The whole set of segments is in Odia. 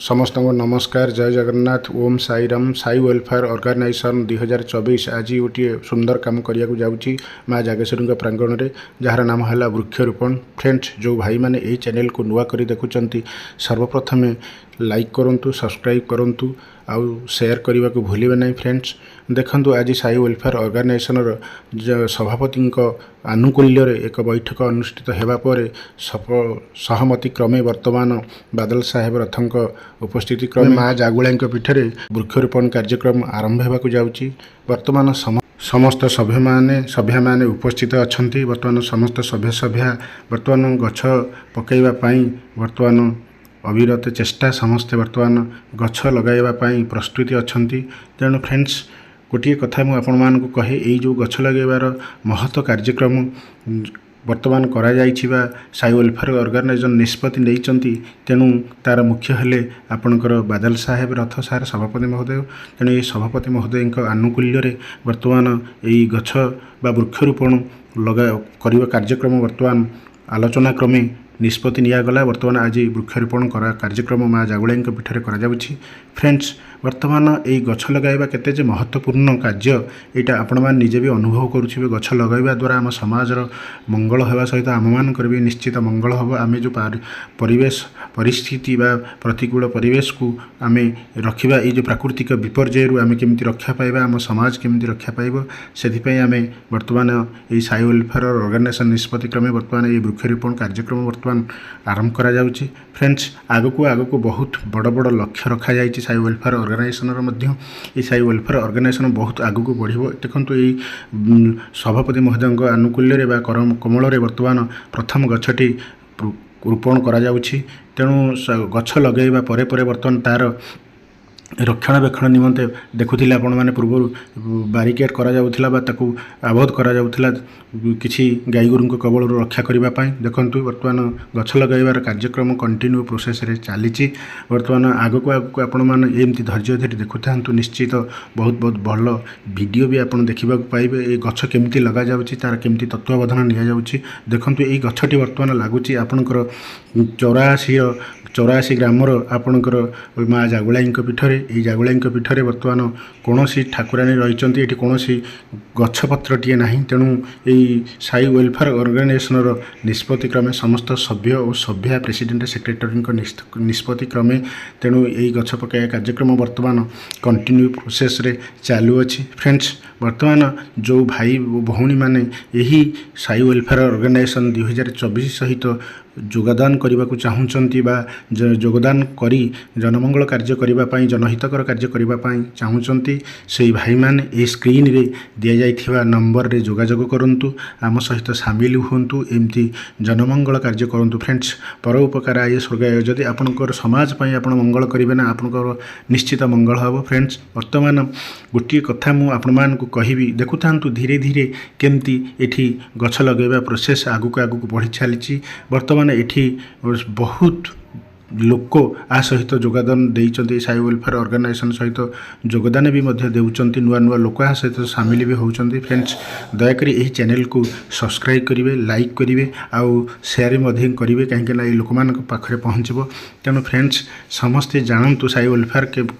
ସମସ୍ତଙ୍କୁ ନମସ୍କାର, ଜୟ ଜଗନ୍ନାଥ, ଓମ୍ ସାଇରାମ। ସାଇ ୱେଲଫେୟାର ଅର୍ଗାନାଇଜେସନ୍ 2024 ଆଜି ଗୋଟିଏ ସୁନ୍ଦର କାମ କରିବାକୁ ଯାଉଛି ମା ଜାଗେଶ୍ୱରୀଙ୍କ ପ୍ରାଙ୍ଗଣରେ, ଯାହାର ନାମ ହେଲା ବୃକ୍ଷରୋପଣ। ଫ୍ରେଣ୍ଡସ୍, ଯେଉଁ ଭାଇମାନେ ଏହି ଚ୍ୟାନେଲକୁ ନୂଆ କରି ଦେଖୁଛନ୍ତି, ସର୍ବପ୍ରଥମେ ଲାଇକ୍ କରନ୍ତୁ, ସବସ୍କ୍ରାଇବ୍ କରନ୍ତୁ ଆଉ ସେୟାର କରିବାକୁ ଭୁଲିବେ ନାହିଁ। ଫ୍ରେଣ୍ଡସ୍, ଦେଖନ୍ତୁ, ଆଜି ସାଇ ୱେଲଫେୟାର ଅର୍ଗାନାଇଜେସନର ସଭାପତିଙ୍କ ଆନୁକୂଲ୍ୟରେ ଏକ ବୈଠକ ଅନୁଷ୍ଠିତ ହେବା ପରେ ସହମତି କ୍ରମେ ବର୍ତ୍ତମାନ ବାଦଲ ସାହେବ ରଥଙ୍କ ଉପସ୍ଥିତି କ୍ରମେ ମା ଜାଗୁଳାଇଙ୍କ ପୀଠରେ ବୃକ୍ଷରୋପଣ କାର୍ଯ୍ୟକ୍ରମ ଆରମ୍ଭ ହେବାକୁ ଯାଉଛି। ବର୍ତ୍ତମାନ ସମସ୍ତ ସଭ୍ୟମାନେ, ସଭ୍ୟାମାନେ ଉପସ୍ଥିତ ଅଛନ୍ତି। ବର୍ତ୍ତମାନ ସମସ୍ତ ସଭ୍ୟ ସଭ୍ୟା ବର୍ତ୍ତମାନ ଗଛ ପକାଇବା ପାଇଁ ବର୍ତ୍ତମାନ ଅବିରତ ଚେଷ୍ଟା। ସମସ୍ତେ ବର୍ତ୍ତମାନ ଗଛ ଲଗାଇବା ପାଇଁ ପ୍ରସ୍ତୁତି ଅଛନ୍ତି। ତେଣୁ ଫ୍ରେଣ୍ଡସ୍, ଗୋଟିଏ କଥା ମୁଁ ଆପଣମାନଙ୍କୁ କହେ, ଏଇ ଯେଉଁ ଗଛ ଲଗାଇବାର ମହତ କାର୍ଯ୍ୟକ୍ରମ ବର୍ତ୍ତମାନ କରାଯାଇଛି ବା ସାଇ ୱେଲଫେୟାର ଅର୍ଗାନାଇଜେସନ୍ ନିଷ୍ପତ୍ତି ନେଇଛନ୍ତି, ତେଣୁ ତା'ର ମୁଖ୍ୟ ହେଲେ ଆପଣଙ୍କର ବାଦଲ ସାହେବ ରଥ ସାର୍, ସଭାପତି ମହୋଦୟ। ତେଣୁ ଏହି ସଭାପତି ମହୋଦୟଙ୍କ ଆନୁକୂଲ୍ୟରେ ବର୍ତ୍ତମାନ ଏଇ ଗଛ ବା ବୃକ୍ଷରୋପଣ ଲଗା କରିବା କାର୍ଯ୍ୟକ୍ରମ ବର୍ତ୍ତମାନ ଆଲୋଚନା କ୍ରମେ ନିଷ୍ପତ୍ତି ନିଆଗଲା। ବର୍ତ୍ତମାନ ଆଜି ବୃକ୍ଷରୋପଣ କରା କାର୍ଯ୍ୟକ୍ରମ ମା ଜାଗୁଳାଇଙ୍କ ପୀଠରେ କରାଯାଉଛି। ଫ୍ରେଣ୍ଡସ୍, ବର୍ତ୍ତମାନ ଏଇ ଗଛ ଲଗାଇବା କେତେ ଯେ ମହତ୍ତ୍ୱପୂର୍ଣ୍ଣ କାର୍ଯ୍ୟ, ଏଇଟା ଆପଣମାନେ ନିଜେ ବି ଅନୁଭବ କରୁଥିବେ। ଗଛ ଲଗାଇବା ଦ୍ୱାରା ଆମ ସମାଜର ମଙ୍ଗଳ ହେବା ସହିତ ଆମମାନଙ୍କର ବି ନିଶ୍ଚିତ ମଙ୍ଗଳ ହେବ। ଆମେ ଯେଉଁ ପରିବେଶ ପରିସ୍ଥିତି ବା ପ୍ରତିକୂଳ ପରିବେଶକୁ ଆମେ ରଖିବା, ଏଇ ଯେଉଁ ପ୍ରାକୃତିକ ବିପର୍ଯ୍ୟୟରୁ ଆମେ କେମିତି ରକ୍ଷା ପାଇବା, ଆମ ସମାଜ କେମିତି ରକ୍ଷା ପାଇବ, ସେଥିପାଇଁ ଆମେ ବର୍ତ୍ତମାନ ଏଇ ସାଇ ୱେଲଫେୟାର ଅର୍ଗାନାଇଜେସନ୍ ନିଷ୍ପତ୍ତି କ୍ରମେ ବର୍ତ୍ତମାନ ଏଇ ବୃକ୍ଷରୋପଣ କାର୍ଯ୍ୟକ୍ରମ ବର୍ତ୍ତମାନ ଆରମ୍ଭ କରାଯାଉଛି। ଫ୍ରେଣ୍ଡସ୍, ଆଗକୁ ଆଗକୁ ବହୁତ ବଡ଼ ବଡ଼ ଲକ୍ଷ୍ୟ ରଖାଯାଇଛି ସାଇ ୱେଲଫେୟାର ଅର୍ଗାନାଇଜେସନର ମଧ୍ୟ। ଏଇ ସାଇ ୱେଲଫେୟାର ଅର୍ଗାନାଇଜେସନ ବହୁତ ଆଗକୁ ବଢ଼ିବ। ଦେଖନ୍ତୁ, ଏଇ ସଭାପତି ମହୋଦୟଙ୍କ ଆନୁକୂଲ୍ୟରେ ବା କର କମଳରେ ବର୍ତ୍ତମାନ ପ୍ରଥମ ଗଛଟି ରୋପଣ କରାଯାଉଛି। ତେଣୁ ଗଛ ଲଗାଇବା ପରେ ପରେ ବର୍ତ୍ତମାନ ତା'ର ରକ୍ଷଣାବେକ୍ଷଣ ନିମନ୍ତେ ଦେଖୁଥିଲେ ଆପଣମାନେ, ପୂର୍ବରୁ ବାରିକେଡ଼ କରାଯାଉଥିଲା ବା ତାକୁ ଆବଦ୍ଧ କରାଯାଉଥିଲା କିଛି ଗାଈଗୋରୁଙ୍କ କବଳରୁ ରକ୍ଷା କରିବା ପାଇଁ। ଦେଖନ୍ତୁ, ବର୍ତ୍ତମାନ ଗଛ ଲଗାଇବାର କାର୍ଯ୍ୟକ୍ରମ କଣ୍ଟିନ୍ୟୁ ପ୍ରୋସେସରେ ଚାଲିଛି। ବର୍ତ୍ତମାନ ଆଗକୁ ଆଗକୁ ଆପଣମାନେ ଏମିତି ଧୈର୍ଯ୍ୟ ଧରି ଦେଖୁଥାନ୍ତୁ, ନିଶ୍ଚିତ ବହୁତ ବହୁତ ଭଲ ଭିଡ଼ିଓ ବି ଆପଣ ଦେଖିବାକୁ ପାଇବେ। ଏ ଗଛ କେମିତି ଲଗାଯାଉଛି, ତା'ର କେମିତି ତତ୍ତ୍ୱାବଧାନ ନିଆଯାଉଛି। ଦେଖନ୍ତୁ, ଏଇ ଗଛଟି ବର୍ତ୍ତମାନ ଲାଗୁଛି ଆପଣଙ୍କର 84 ଗ୍ରାମର ଆପଣଙ୍କର ମା ଜାଗୁଳାଇଙ୍କ ପୀଠରେ। ଏଇ ଜାଗୁଳାଇଙ୍କ ପୀଠରେ ବର୍ତ୍ତମାନ କୌଣସି ଠାକୁରାଣୀ ରହିଛନ୍ତି, ଏଠି କୌଣସି ଗଛପତ୍ରଟିଏ ନାହିଁ। ତେଣୁ ଏଇ ସାଇ ୱେଲଫେୟାର ଅର୍ଗାନାଇଜେସନର ନିଷ୍ପତ୍ତି କ୍ରମେ ସମସ୍ତ ସଭ୍ୟ ଓ ସଭ୍ୟା, ପ୍ରେସିଡେଣ୍ଟ, ସେକ୍ରେଟାରୀଙ୍କ ନିଷ୍ପତ୍ତି କ୍ରମେ ତେଣୁ ଏଇ ଗଛ ପକାଇବା କାର୍ଯ୍ୟକ୍ରମ ବର୍ତ୍ତମାନ କଣ୍ଟିନ୍ୟୁ ପ୍ରୋସେସରେ ଚାଲୁଅଛି। ଫ୍ରେଣ୍ଡସ୍, ବର୍ତ୍ତମାନ ଯେଉଁ ଭାଇ ଓ ଭଉଣୀମାନେ ଏହି ସାଇ ୱେଲଫେୟାର ଅର୍ଗାନାଇଜେସନ୍ 2024 ସହିତ ଯୋଗଦାନ କରିବାକୁ ଚାହୁଁଛନ୍ତି ବା ଯୋଗଦାନ କରି ଜନମଙ୍ଗଳ କାର୍ଯ୍ୟ କରିବା ପାଇଁ, ଜନହିତକର କାର୍ଯ୍ୟ କରିବା ପାଇଁ ଚାହୁଁଛନ୍ତି, ସେଇ ଭାଇମାନେ ଏହି ସ୍କ୍ରିନ୍ରେ ଦିଆଯାଇଥିବା ନମ୍ବରରେ ଯୋଗାଯୋଗ କରନ୍ତୁ, ଆମ ସହିତ ସାମିଲ ହୁଅନ୍ତୁ, ଏମିତି ଜନମଙ୍ଗଳ କାର୍ଯ୍ୟ କରନ୍ତୁ। ଫ୍ରେଣ୍ଡସ୍, ପରୋପକାରାୟ ସ୍ୱର୍ଗାୟ। ଯଦି ଆପଣଙ୍କର ସମାଜ ପାଇଁ ଆପଣ ମଙ୍ଗଳ କରିବେ ନା, ଆପଣଙ୍କର ନିଶ୍ଚିତ ମଙ୍ଗଳ ହେବ। ଫ୍ରେଣ୍ଡସ୍, ବର୍ତ୍ତମାନ ଗୋଟିଏ କଥା ମୁଁ ଆପଣମାନଙ୍କୁ କହିବି। ଦେଖୁଥାନ୍ତୁ, ଧୀରେ ଧୀରେ କେମିତି ଏଠି ଗଛ ଲଗାଇବା ପ୍ରୋସେସ୍ ଆଗକୁ ଆଗକୁ ବଢ଼ି ଚାଲିଛି। ବର୍ତ୍ତମାନ ଏଠି ବହୁତ ଲୋକ ଆ ସହିତ ଯୋଗଦାନ ଦେଇଛନ୍ତି, ସାଇ ୱେଲଫେୟାର ଅର୍ଗାନାଇଜେସନ୍ ସହିତ ଯୋଗଦାନ ବି ମଧ୍ୟ ଦେଉଛନ୍ତି। ନୂଆ ନୂଆ ଲୋକ ଏହା ସହିତ ସାମିଲ ବି ହେଉଛନ୍ତି। ଫ୍ରେଣ୍ଡସ୍, ଦୟାକରି ଏହି ଚ୍ୟାନେଲକୁ ସବସ୍କ୍ରାଇବ୍ କରିବେ, ଲାଇକ୍ କରିବେ ଆଉ ସେୟାର ମଧ୍ୟ କରିବେ, କାହିଁକିନା ଏଇ ଲୋକମାନଙ୍କ ପାଖରେ ପହଞ୍ଚିବ। ତେଣୁ ଫ୍ରେଣ୍ଡସ୍, ସମସ୍ତେ ଜାଣନ୍ତୁ ସାଇ ୱେଲଫେୟାର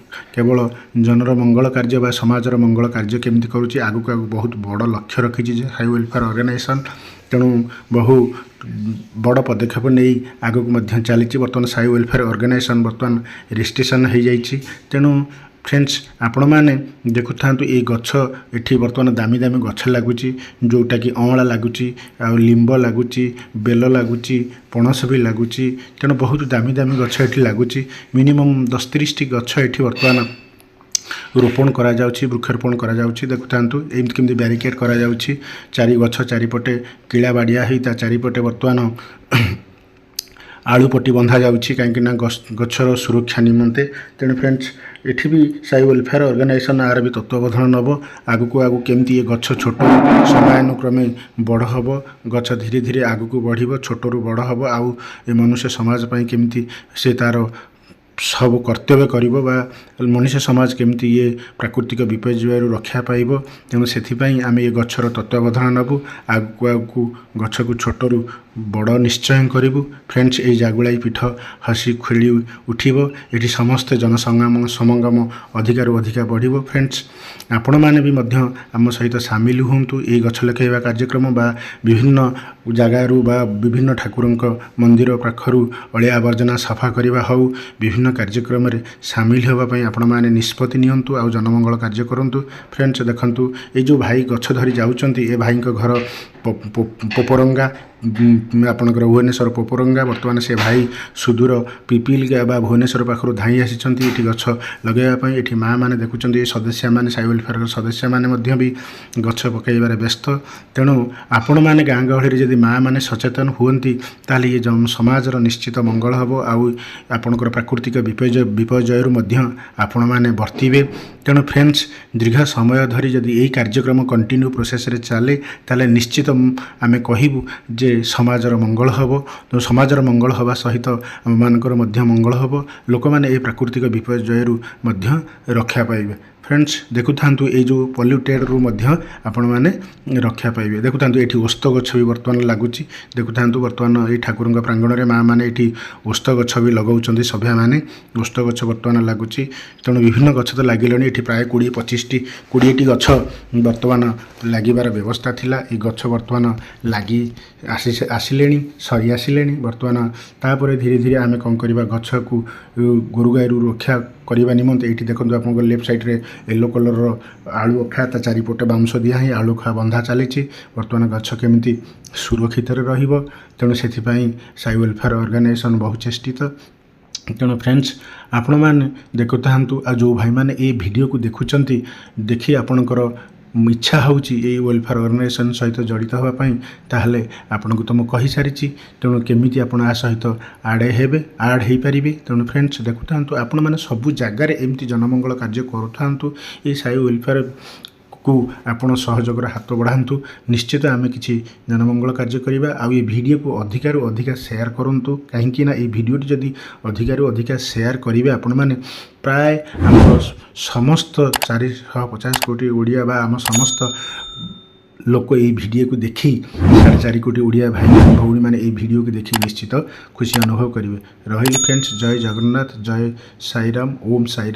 କେବଳ ଜନର ମଙ୍ଗଳ କାର୍ଯ୍ୟ ବା ସମାଜର ମଙ୍ଗଳ କାର୍ଯ୍ୟ କେମିତି କରୁଛି। ଆଗକୁ ଆଗକୁ ବହୁତ ବଡ଼ ଲକ୍ଷ୍ୟ ରଖିଛି ଯେ ସାଇ ୱେଲଫେୟାର ଅର୍ଗାନାଇଜେସନ୍। ତେଣୁ ବହୁ ବଡ଼ ପଦକ୍ଷେପ ନେଇ ଆଗକୁ ମଧ୍ୟ ଚାଲିଛି। ବର୍ତ୍ତମାନ ସାଇ ୱେଲଫେୟାର ଅର୍ଗାନାଇଜେସନ୍ ବର୍ତ୍ତମାନ ରେଜିଷ୍ଟ୍ରେସନ୍ ହେଇଯାଇଛି। ତେଣୁ ଫ୍ରେଣ୍ଡସ୍, ଆପଣମାନେ ଦେଖୁଥାନ୍ତୁ, ଏଇ ଗଛ ଏଠି ବର୍ତ୍ତମାନ ଦାମୀ ଦାମୀ ଗଛ ଲାଗୁଛି, ଯେଉଁଟାକି ଅଁଳା ଲାଗୁଛି ଆଉ ଲିମ୍ବ ଲାଗୁଛି, ବେଲ ଲାଗୁଛି, ପଣସ ବି ଲାଗୁଛି। ତେଣୁ ବହୁତ ଦାମୀ ଦାମୀ ଗଛ ଏଠି ଲାଗୁଛି। ମିନିମମ୍ 10 30ଟି ଗଛ ଏଠି ବର୍ତ୍ତମାନ ରୋପଣ କରାଯାଉଛି, ବୃକ୍ଷରୋପଣ କରାଯାଉଛି। ଦେଖୁଥାନ୍ତୁ, ଏମିତି କେମିତି ବ୍ୟାରିକେଡ଼ କରାଯାଉଛି। ଚାରି ଗଛ ଚାରିପଟେ କିଳା ବାଡ଼ିଆ ହେଇ ତା ଚାରିପଟେ ବର୍ତ୍ତମାନ ଆଳୁ ପଟି ବନ୍ଧା ଯାଉଛି, କାହିଁକି ନା ଗଛର ସୁରକ୍ଷା ନିମନ୍ତେ। ତେଣୁ ଫ୍ରେଣ୍ଡସ୍, ଏଠି ବି ସାଇ ୱେଲଫେୟାର ଅର୍ଗାନାଇଜେସନ୍ ଆର ବି ତତ୍ତ୍ୱାବଧାନ ନେବ। ଆଗକୁ ଆଗକୁ କେମିତି ଏ ଗଛ ଛୋଟ ସମୟାନୁକ୍ରମେ ବଡ଼ ହେବ, ଗଛ ଧୀରେ ଧୀରେ ଆଗକୁ ବଢ଼ିବ, ଛୋଟରୁ ବଡ଼ ହେବ ଆଉ ଏ ମନୁଷ୍ୟ ସମାଜ ପାଇଁ କେମିତି ସେ ତା'ର ସବୁ କର୍ତ୍ତବ୍ୟ କରିବ ବା ମଣିଷ ସମାଜ କେମିତି ଇଏ ପ୍ରାକୃତିକ ବିପର୍ଯ୍ୟୟରୁ ରକ୍ଷା ପାଇବ। ତେଣୁ ସେଥିପାଇଁ ଆମେ ଏ ଗଛର ତତ୍ତ୍ୱାବଧାନ ନେବୁ। ଆଗକୁ ଆଗକୁ ଗଛକୁ ଛୋଟରୁ ବଡ଼ ନିଶ୍ଚୟ କରିବୁ। ଫ୍ରେଣ୍ଡସ୍, ଏଇ ଜାଗୁଳାଇ ପୀଠ ହସି ଖେଳି ଉଠିବ। ଏଠି ସମସ୍ତେ ଜନସମାଗମ ସମାଗମ ଅଧିକାରୁ ଅଧିକା ବଢ଼ିବ। ଫ୍ରେଣ୍ଡସ୍, ଆପଣମାନେ ବି ମଧ୍ୟ ଆମ ସହିତ ସାମିଲ ହୁଅନ୍ତୁ ଏଇ ଗଛ ଲଗାଇବା କାର୍ଯ୍ୟକ୍ରମ ବା ବିଭିନ୍ନ ଜାଗାରୁ ବା ବିଭିନ୍ନ ଠାକୁରଙ୍କ ମନ୍ଦିର ପାଖରୁ ଅଳିଆ ଆବର୍ଜନା ସଫା କରିବା ହେଉ, ବିଭିନ୍ନ କାର୍ଯ୍ୟକ୍ରମରେ ସାମିଲ ହେବା ପାଇଁ ଆପଣମାନେ ନିଷ୍ପତ୍ତି ନିଅନ୍ତୁ ଆଉ ଜନମଙ୍ଗଳ କାର୍ଯ୍ୟ କରନ୍ତୁ। ଫ୍ରେଣ୍ଡସ୍, ଦେଖନ୍ତୁ, ଏଇ ଯେଉଁ ଭାଇ ଗଛ ଧରି ଯାଉଛନ୍ତି, ଏ ଭାଇଙ୍କ ଘର ପୋପରଙ୍ଗା, ଆପଣଙ୍କର ଭୁବନେଶ୍ୱର ପୋପରଙ୍ଗା। ବର୍ତ୍ତମାନ ସେ ଭାଇ ସୁଦୂର ପିପିଲି ବା ଭୁବନେଶ୍ୱର ପାଖରୁ ଧାଇଁ ଆସିଛନ୍ତି ଏଠି ଗଛ ଲଗାଇବା ପାଇଁ। ଏଠି ମା ମାନେ ଦେଖୁଛନ୍ତି, ସଦସ୍ୟମାନେ, ସାଇ ୱେଲଫେୟାରର ସଦସ୍ୟମାନେ ମଧ୍ୟ ବି ଗଛ ପକାଇବାରେ ବ୍ୟସ୍ତ। ତେଣୁ ଆପଣମାନେ ଗାଁ ଗହଳିରେ ଯଦି ମା ମାନେ ସଚେତନ ହୁଅନ୍ତି, ତାହେଲେ ଇଏ ସମାଜର ନିଶ୍ଚିତ ମଙ୍ଗଳ ହେବ ଆଉ ଆପଣଙ୍କର ପ୍ରାକୃତିକ ବିପର୍ଯ୍ୟୟରୁ ମଧ୍ୟ ଆପଣମାନେ ବର୍ତ୍ତିବେ। ତେଣୁ ଫ୍ରେଣ୍ଡସ୍, ଦୀର୍ଘ ସମୟ ଧରି ଯଦି ଏଇ କାର୍ଯ୍ୟକ୍ରମ କଣ୍ଟିନ୍ୟୁ ପ୍ରୋସେସ୍ରେ ଚାଲେ, ତାହେଲେ ନିଶ୍ଚିତ ଆମେ କହିବୁ ଯେ ସମାଜର ମଙ୍ଗଳ ହେବ। ତେଣୁ ସମାଜର ମଙ୍ଗଳ ହେବା ସହିତ ଆମମାନଙ୍କର ମଧ୍ୟ ମଙ୍ଗଳ ହେବ। ଲୋକମାନେ ଏହି ପ୍ରାକୃତିକ ବିପର୍ଯ୍ୟୟରୁ ମଧ୍ୟ ରକ୍ଷା ପାଇବେ। ଫ୍ରେଣ୍ଡସ୍, ଦେଖୁଥାନ୍ତୁ, ଏଇ ଯେଉଁ ପଲ୍ୟୁଟେଡ଼ରୁ ମଧ୍ୟ ଆପଣମାନେ ରକ୍ଷା ପାଇବେ। ଦେଖୁଥାନ୍ତୁ, ଏଠି ଓସ୍ତ ଗଛ ବି ବର୍ତ୍ତମାନ ଲାଗୁଛି। ଦେଖୁଥାନ୍ତୁ, ବର୍ତ୍ତମାନ ଏଇ ଠାକୁରଙ୍କ ପ୍ରାଙ୍ଗଣରେ ମା ମାନେ ଏଠି ଓସ୍ତ ଗଛ ବି ଲଗାଉଛନ୍ତି। ସଭ୍ୟାମାନେ ଓସ୍ତ ଗଛ ବର୍ତ୍ତମାନ ଲାଗୁଛି। ତେଣୁ ବିଭିନ୍ନ ଗଛ ତ ଲାଗିଲାଣି। ଏଠି ପ୍ରାୟ 20 25ଟି, 20ଟି ଗଛ ବର୍ତ୍ତମାନ ଲାଗିବାର ବ୍ୟବସ୍ଥା ଥିଲା। ଏଇ ଗଛ ବର୍ତ୍ତମାନ ଲାଗି ଆସିଲେଣି, ସରି ଆସିଲେଣି ବର୍ତ୍ତମାନ। ତାପରେ ଧୀରେ ଧୀରେ ଆମେ କ'ଣ କରିବା, ଗଛକୁ ଗୋରୁ ଗାଈରୁ ରକ୍ଷା କରିବା ନିମନ୍ତେ ଏଇଠି ଦେଖନ୍ତୁ, ଆପଣଙ୍କ ଲେଫ୍ଟ ସାଇଡ଼୍ରେ ୟେଲୋ କଲର୍ର ଆଳୁ ଅଖା, ତା ଚାରିପଟେ ବାଉଁଶ ଦିଆ ହେଇ ଆଳୁ ଅଖା ବନ୍ଧା ଚାଲିଛି। ବର୍ତ୍ତମାନ ଗଛ କେମିତି ସୁରକ୍ଷିତରେ ରହିବ, ତେଣୁ ସେଥିପାଇଁ ସାଇ ୱେଲଫେୟାର ଅର୍ଗାନାଇଜେସନ୍ ବହୁ ଚେଷ୍ଟିତ। ତେଣୁ ଫ୍ରେଣ୍ଡସ୍, ଆପଣମାନେ ଦେଖୁଥାନ୍ତୁ। ଆଉ ଯେଉଁ ଭାଇମାନେ ଏଇ ଭିଡ଼ିଓକୁ ଦେଖୁଛନ୍ତି, ଦେଖି ଆପଣଙ୍କର ଇଚ୍ଛା ହେଉଛି ଏଇ ୱେଲଫେୟାର ଅର୍ଗାନାଇଜେସନ୍ ସହିତ ଜଡ଼ିତ ହେବା ପାଇଁ, ତାହେଲେ ଆପଣଙ୍କୁ ତ ମୁଁ କହିସାରିଛି, ତେଣୁ କେମିତି ଆପଣ ଆ ସହିତ ଆଡ଼୍ ହେବେ, ଆଡ଼୍ ହେଇପାରିବେ। ତେଣୁ ଫ୍ରେଣ୍ଡସ୍, ଦେଖୁଥାନ୍ତୁ, ଆପଣମାନେ ସବୁ ଜାଗାରେ ଏମିତି ଜନମଙ୍ଗଳ କାର୍ଯ୍ୟ କରୁଥାନ୍ତୁ। ଏଇ ସାଇ ୱେଲଫେୟାର କୁ ଆପଣ ସହଯୋଗର ହାତ ବଢ଼ାନ୍ତୁ। ନିଶ୍ଚିତ ଆମେ କିଛି ଜନମଙ୍ଗଳ କାର୍ଯ୍ୟ କରିବା। ଆଉ ଏ ଭିଡ଼ିଓକୁ ଅଧିକାରୁ ଅଧିକା ସେୟାର କରନ୍ତୁ, କାହିଁକି ନା ଏଇ ଭିଡ଼ିଓଟି ଯଦି ଅଧିକାରୁ ଅଧିକା ସେୟାର କରିବେ ଆପଣମାନେ, ପ୍ରାୟ ଆମର ସମସ୍ତ 450 କୋଟି ଓଡ଼ିଆ ବା ଆମ ସମସ୍ତ ଲୋକ ଏଇ ଭିଡ଼ିଓକୁ ଦେଖି, 4.5 କୋଟି ଓଡ଼ିଆ ଭାଇ ଭଉଣୀମାନେ ଏଇ ଭିଡ଼ିଓକୁ ଦେଖି ନିଶ୍ଚିତ ଖୁସି ଅନୁଭବ କରିବେ। ରହିଲି ଫ୍ରେଣ୍ଡସ୍, ଜୟ ଜଗନ୍ନାଥ, ଜୟ ସାଇରାମ, ଓମ୍ ସାଇରାମ।